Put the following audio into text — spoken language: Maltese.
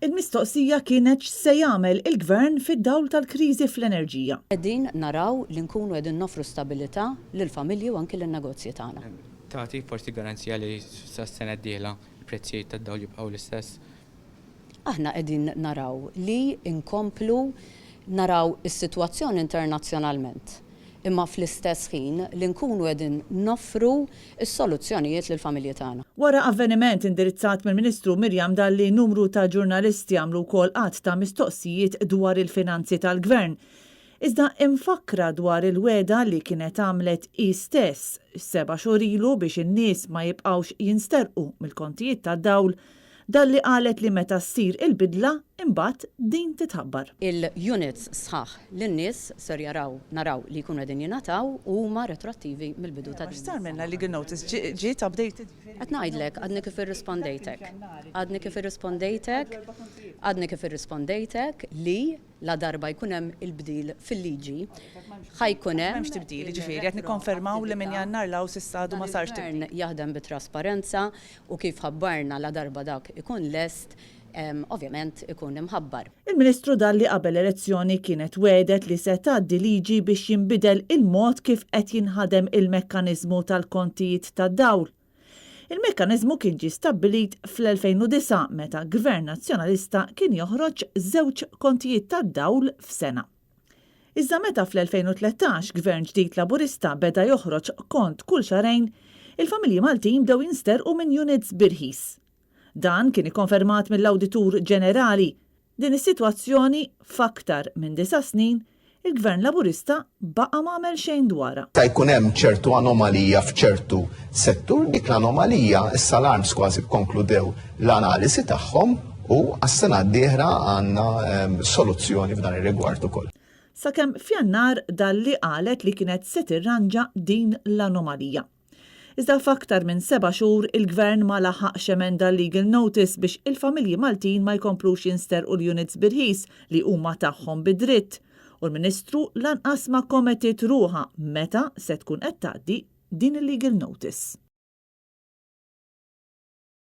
Il-mistoqsija kienet x'se jagħmel il-Gvern fid-dawl tal-kriżi fl-enerġija. Qegħdin naraw li nkunu qegħdin noffru stabilità lill-familji u anki lin-negozji tagħna. Tagħti forsi garanzija li sas-sena d-dieħla l-prezzijiet tad-dawl jibqgħu l-istess? Aħna qegħdin naraw li nkomplu naraw is-sitwazzjoni internazzjonalment, imma fl-istess ħin li nkunu qegħdin noffru s-soluzzjonijiet lill-familji tagħna. Wara avveniment indirizzat mill-Ministru Miriam Dalli, numru ta' ġurnalisti għamlu wkoll għadd ta' mistoqsijiet dwar il-finanzi tal-Gvern. Iżda imfakkra dwar il-wegħda li kienet għamlet hi stess seba' xhur ilu biex in-nies ma jibqgħux jinsterqu mill-kontijiet tad-dawl, Dalli qalet li meta ssir il-bidla, imbagħad din titħabbar. Il-units sħaħ lin-nies ser jaraw naraw li jkunu qegħdin jingħataw u huma retroattivi mill-bidu ta' din X'sar is-sena. minnha l-legal notice? Ġiet updated? Qed ngħidlek, għadni kif irrispondejtek. Għadni kif irrispondejtek, għadni kif irrispondejtek li ladarba jkun hemm il-bdil fil-liġi, ħa jkun hemm. M'hemmx tibdil, jiġifieri qed nikkonfermaw li minn Jannar 'l hawn s'issa għadu ma sarx tibdil. Dan il-Gvern jaħdem bi trasparenza u kif ħabbarna ladarba dak ikun lest, ovvjament ikun imħabbar. Il-Ministru Dalli qabel l-elezzjoni kienet wegħdet li se tgħaddi liġi biex jinbidel il-mod kif qed jinħadem il-mekkaniżmu tal-kontijiet tad-dawl. Il-mekkaniżmu kien ġie stabbilit fl-2009 meta Gvern Nazzjonalista kien joħroġ żewġ kontijiet tad-dawl f'sena. Iżda meta fl-2013 Gvern ġdid Laburista beda joħroġ kont kull xahrejn, il-familji Maltin bdew jinsterqu minn units b'irħis. Dan kien ikkonfermat mill-Awditur Ġenerali. Din is-sitwazzjoni, f'aktar minn disa' snin, il-Gvern Laburista baqa' m'għamel xejn dwarha. Meta jkun hemm ċertu anomalija f'ċertu settur, dik l-anomalija issa l-ARMS kważi kkonkludew l-analisi tagħhom u għas-sena d-dieħla għandna ehm, soluzzjoni f'dan ir-rigward ukoll. Sakemm f'Jannar Dalli qalet li kienet se tirranġa din l-anomalija. Iżda f'aktar minn seba' xhur il-Gvern ma laħaqx emenda l-legal notice biex il-familji Maltin ma jkomplux jinsterqu l-units b'irħis li huma tagħhom bi dritt u l-Ministru lanqas ma kkometiet ruħha meta se tkun qed tgħaddi din il-legal notice.